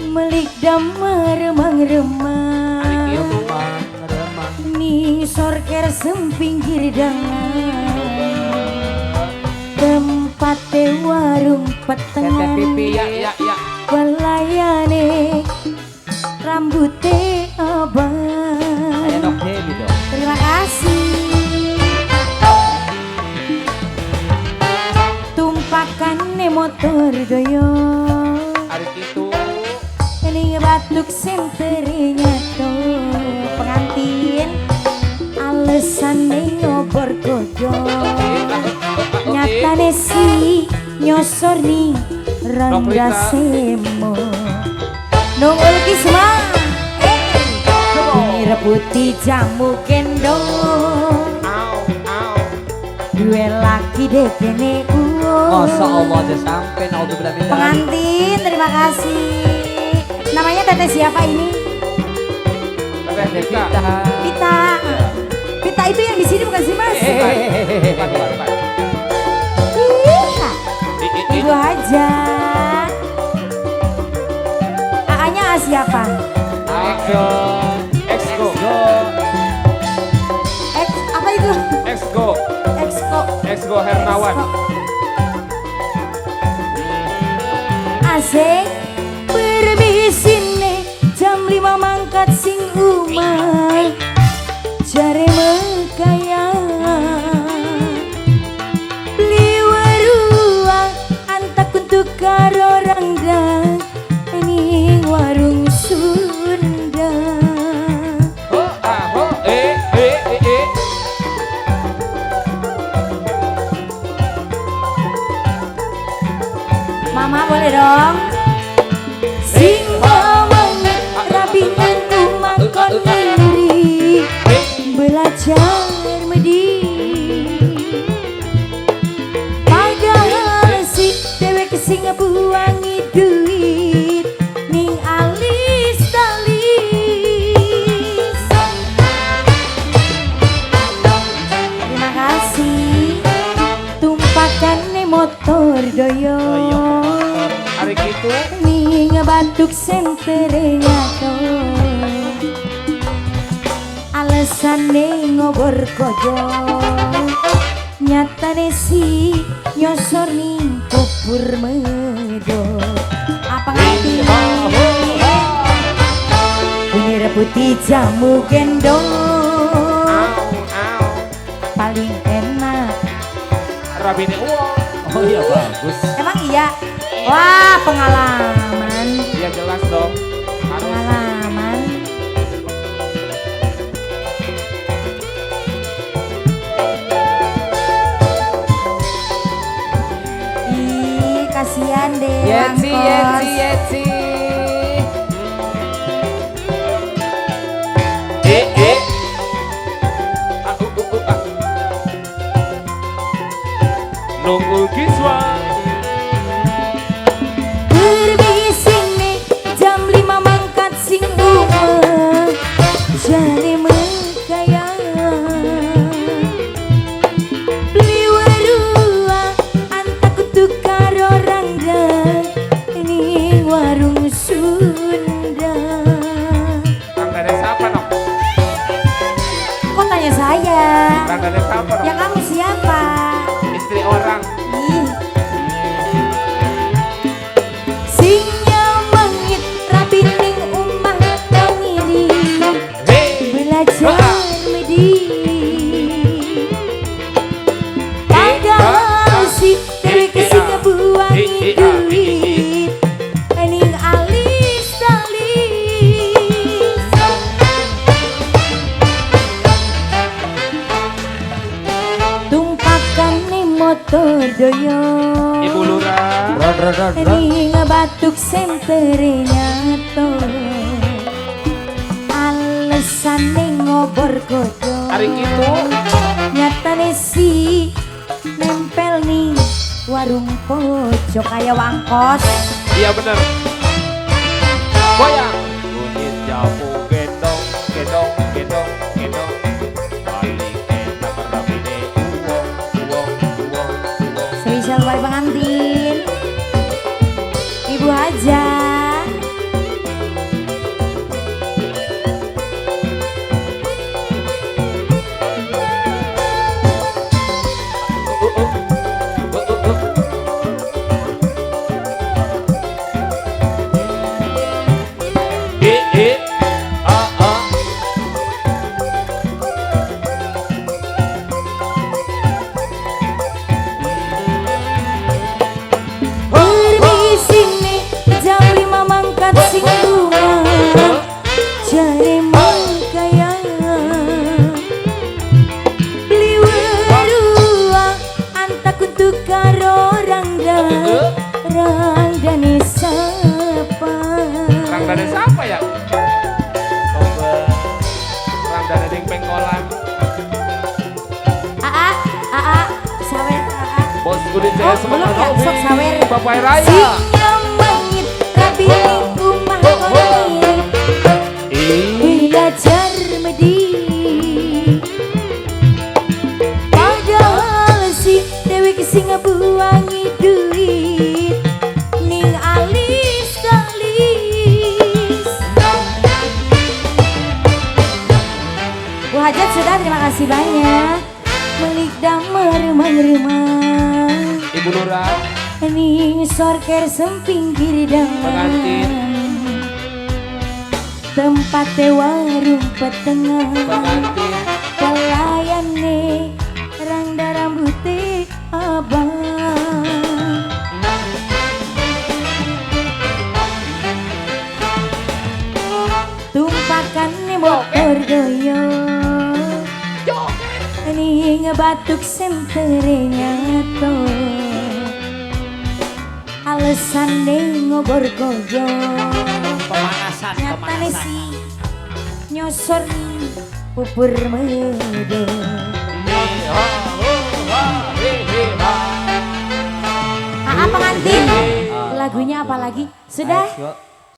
Melik damar remang-remang ning sorker sempinggir dangan tempate warung petengan ya ya pelayane rambute abang. Terima kasih. Tumpakane motor doyo ini batuk sentere nyato pengantin alesane ngobor kojo nyatane si nyosor ning randa semo nongol kisma rebuti jamu gendong dua laki dekene uo. Masya Allah aja sampai naudzubillah min dzalik. Pengantin terima kasih. Namanya teteh siapa ini? Teteh Pita. Pita. Pita itu yang di sini bukan sih mas? Iya. Ibu aja. AA-nya siapa? Exo. Exgo. X apa itu? Exgo. Exgo. Exgo Hernawan. Asik. Permisine jam 5 mangkat sing umah jare mekaya beli warua antak untuk karo rangda ning warung Sunda. Oh ah oh eh eh eh. Mama boleh dong. Sing ngomong rabi nang omah kon ngiri belajar medi padahal si dewek sing ngebuangi duit ning alis talis. Terima kasih. Tumpakane motor doyo hari gitu ning batuk sentere nyato alesane ngobor kojo nyatane si nyosor ning kubur medo apa ngerti ini rebuti jamu gendong paling enak rabine uang. Oh iya bagus. Emang iya. Wah pengalaman. Iya jelas dong. Harus. Pengalaman. Ih kasihan deh. Yetsi yetsi yetsi. Eh eh. Aku ah. Nunggu kiswa. Permisine jam 5 mangkat sing umah jare mekaya beli warua antak kutu karo rangda ning warung Sunda. Ranggane siapa nok? Kok tanya saya? Ranggane siapa nok? Ya kamu siapa? Istri orang. Ih. Sing nyamengit rabi ning omah ngiri belajar medi padahal si dewek sing ngebuangi duit ning alis talis. Tumpakane motor doyo Ibu Lurah. Ning batuk sentere nyato alesane ngobor kojo Hari itu nyatane si nempel ning warung pojok kaya wangkos. Iya bener. Goyang. Kunyit jamu gendong gendong gendong gendong. Paling enak rabine uwong uwong uwong uwong. Spesial buat pengantin Ibu Haja. Budi Oh, CS belum ya, sok sawer. Bapak Raya. Singa mangit rabi kumah kono belajar medi. Padahal si Dewi sing buangi duit ning alis dalis. Bu Hajat sudah, terima kasih banyak. Melik damar remang-remang Ibu Lurah. ning sorker sempinggir dalan. Pengantin. Tempat warung petengah. Pengantin. Pelayane rangda rambute abang. Tumpakane motor doyo ning batuk sentere nyato. Alesane ngobor koyo. Pemanasan, Nyatane pemanasan. si nyosor ning pupur medo. Aa pengantin, lagunya apa lagi? Sudah? Ayo.